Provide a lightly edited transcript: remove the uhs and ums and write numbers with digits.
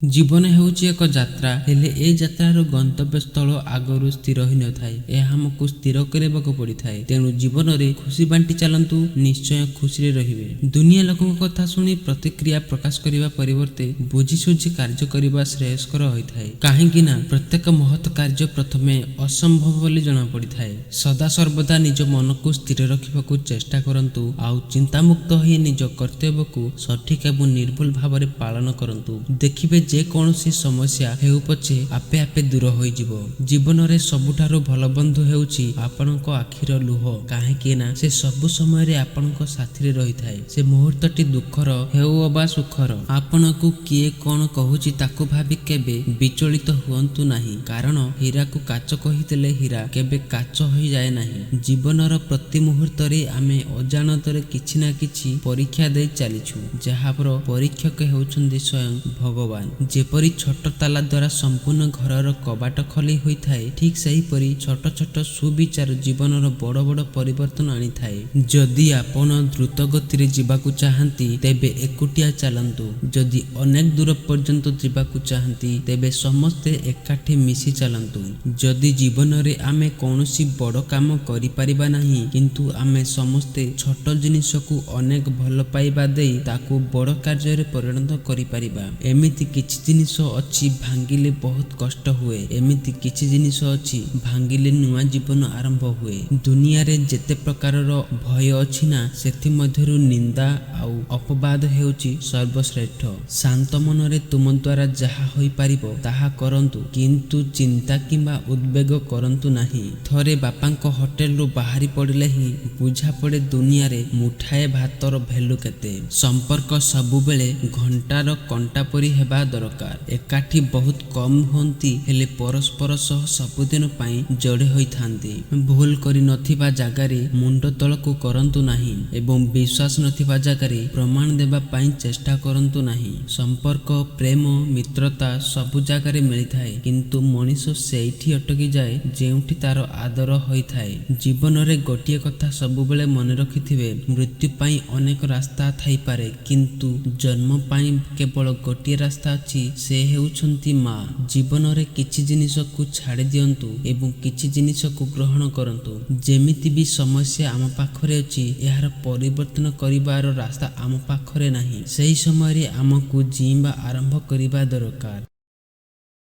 ଜୀବନ ହେଉଛି ଏକ ଯାତ୍ରା, ହେଲେ ଏ ଯାତ୍ରାର ଗନ୍ତବ୍ୟସ୍ଥଳ ଆଗରୁ ସ୍ଥିର ହୋଇନଥାଏ। ଏହା ଆମକୁ ସ୍ଥିର କରିବାକୁ ପଡ଼ିଥାଏ। ତେଣୁ ଜୀବନରେ ଖୁସି ବାଣ୍ଟି ଚାଲନ୍ତୁ, ନିଶ୍ଚୟ ଖୁସିରେ ରହିବେ। ଦୁନିଆ ଲୋକଙ୍କ କଥା ଶୁଣି ପ୍ରତିକ୍ରିୟା ପ୍ରକାଶ କରିବା ପରିବର୍ତ୍ତେ ବୁଝିସୁଝି କାର୍ଯ୍ୟ କରିବା ଶ୍ରେୟସ୍କର ହୋଇଥାଏ। କାହିଁକି ନା ପ୍ରତ୍ୟେକ ମହତ କାର୍ଯ୍ୟ ପ୍ରଥମେ ଅସମ୍ଭବ ବୋଲି ଜଣାପଡ଼ିଥାଏ। ସଦାସର୍ବଦା ନିଜ ମନକୁ ସ୍ଥିର ରଖିବାକୁ ଚେଷ୍ଟା କରନ୍ତୁ ଆଉ ଚିନ୍ତାମୁକ୍ତ ହୋଇ ନିଜ କର୍ତ୍ତବ୍ୟକୁ ସଠିକ ଏବଂ ନିର୍ଭୁଲ ଭାବରେ ପାଳନ କରନ୍ତୁ। ଦେଖିବେ ଯେକୌଣସି ସମସ୍ୟା ହେଉ ପଛେ ଆପେ ଆପେ ଦୂର ହୋଇଯିବ। ଜୀବନରେ ସବୁଠାରୁ ଭଲ ବନ୍ଧୁ ହେଉଛି ଆପଣଙ୍କ ଆଖିର ଲୁହ, କାହିଁକି ନା ସେ ସବୁ ସମୟରେ ଆପଣଙ୍କ ସାଥିରେ ରହିଥାଏ, ସେ ମୁହୂର୍ତ୍ତଟି ଦୁଃଖର ହେଉ ଅବା ସୁଖର। ଆପଣଙ୍କୁ କିଏ କଣ କହୁଛି ତାକୁ ଭାବି କେବେ ବିଚଳିତ ହୁଅନ୍ତୁ ନାହିଁ, କାରଣ ହୀରାକୁ କାଚ କହିଦେଲେ ହୀରା କେବେ କାଚ ହୋଇଯାଏ ନାହିଁ। ଜୀବନର ପ୍ରତି ମୁହୂର୍ତ୍ତରେ ଆମେ ଅଜାଣତରେ କିଛି ନା କିଛି ପରୀକ୍ଷା ଦେଇ ଚାଲିଛୁ, ଯାହାର ପରୀକ୍ଷକ ହେଉଛନ୍ତି ସ୍ୱୟଂ ଭଗବାନ। ଯେପରି ଛୋଟ ତାଲା ଦ୍ୱାରା ସମ୍ପୂର୍ଣ୍ଣ ଘରର କବାଟ ଖୋଲି ହୋଇଥାଏ, ଠିକ୍ ସେହିପରି ଛୋଟ ଛୋଟ ସୁବିଚାର ଜୀବନର ବଡ଼ ବଡ଼ ପରିବର୍ତ୍ତନ ଆଣିଥାଏ। ଯଦି ଆପଣ ଦ୍ରୁତ ଗତିରେ ଯିବାକୁ ଚାହାନ୍ତି ତେବେ ଏକୁଟିଆ ଚାଲନ୍ତୁ, ଯଦି ଅନେକ ଦୂର ପର୍ଯ୍ୟନ୍ତ ଯିବାକୁ ଚାହାନ୍ତି ତେବେ ସମସ୍ତେ ଏକାଠି ମିଶି ଚାଲନ୍ତୁ। ଯଦି ଜୀବନରେ ଆମେ କୌଣସି ବଡ଼ କାମ କରିପାରିବା ନାହିଁ, କିନ୍ତୁ ଆମେ ସମସ୍ତେ ଛୋଟ ଜିନିଷକୁ ଅନେକ ଭଲ ପାଇବା ଦେଇ ତାକୁ ବଡ଼ କାର୍ଯ୍ୟରେ ପରିଣତ କରିପାରିବା। ଏମିତି କିଛି ଜିନିଷ ଅଛି ଭାଙ୍ଗିଲେ ବହୁତ କଷ୍ଟ ହୁଏ, ଏମିତି କିଛି ଜିନିଷ ଅଛି ଭାଙ୍ଗିଲେ ନୂଆ ଜୀବନ ଆରମ୍ଭ ହୁଏ। ଦୁନିଆରେ ଯେତେ ପ୍ରକାରର ଭୟ ଅଛି ନା, ସେଥିମଧ୍ୟରୁ ନିନ୍ଦା ଆଉ ଅପବାଦ ହେଉଛି ସର୍ବଶ୍ରେଷ୍ଠ। ଶାନ୍ତ ମନରେ ତୁମ ଦ୍ୱାରା ଯାହା ହୋଇପାରିବ ତାହା କରନ୍ତୁ, କିନ୍ତୁ ଚିନ୍ତା କିମ୍ବା ଉଦ୍ବେଗ କରନ୍ତୁ ନାହିଁ। ଥରେ ବାପାଙ୍କ ହୋଟେଲରୁ ବାହାରି ପଡ଼ିଲେ ହିଁ ବୁଝାପଡ଼େ ଦୁନିଆରେ ମୁଠାଏ ଭାତର ଭ୍ୟାଲୁ କେତେ। ସମ୍ପର୍କ ସବୁବେଳେ ଘଣ୍ଟାର କଣ୍ଟା ପରି ହେବା ଦରକାର। ଏକାଠି ବହୁତ କମ୍ ହୁଅନ୍ତି, ହେଲେ ପରସ୍ପର ସହ ସବୁଦିନ ପାଇଁ ଯୋଡ଼ି ହୋଇଥାନ୍ତି। ଭୁଲ କରି ନଥିବା ଜାଗାରେ ମୁଣ୍ଡ ତଳକୁ କରନ୍ତୁ ନାହିଁ ଏବଂ ବିଶ୍ୱାସ ନଥିବା ଜାଗାରେ ପ୍ରମାଣ ଦେବା ପାଇଁ ଚେଷ୍ଟା କରନ୍ତୁ ନାହିଁ। ସମ୍ପର୍କ, ପ୍ରେମ, ମିତ୍ରତା ସବୁ ଜାଗାରେ ମିଳିଥାଏ, କିନ୍ତୁ ମଣିଷ ସେଇଠି ଅଟକିଯାଏ ଯେଉଁଠି ତାର ଆଦର ହୋଇଥାଏ। ଜୀବନରେ ଗୋଟିଏ କଥା ସବୁବେଳେ ମନେ ରଖିଥିବେ, ମୃତ୍ୟୁ ପାଇଁ ଅନେକ ରାସ୍ତା ଥାଇପାରେ, କିନ୍ତୁ ଜନ୍ମ ପାଇଁ କେବଳ ଗୋଟିଏ ରାସ୍ତା ଅଛି, ସେ ହେଉଛନ୍ତି ମା। ଜୀବନରେ କିଛି ଜିନିଷକୁ ଛାଡ଼ି ଦିଅନ୍ତୁ ଏବଂ କିଛି ଜିନିଷକୁ ଗ୍ରହଣ କରନ୍ତୁ। ଯେମିତି ବି ସମସ୍ୟା ଆମ ପାଖରେ ଅଛି, ଏହାର ପରିବର୍ତ୍ତନ କରିବାର ରାସ୍ତା ଆମ ପାଖରେ ନାହିଁ, ସେହି ସମୟରେ ଆମକୁ ଜିଇଁବା ଆରମ୍ଭ କରିବା ଦରକାର।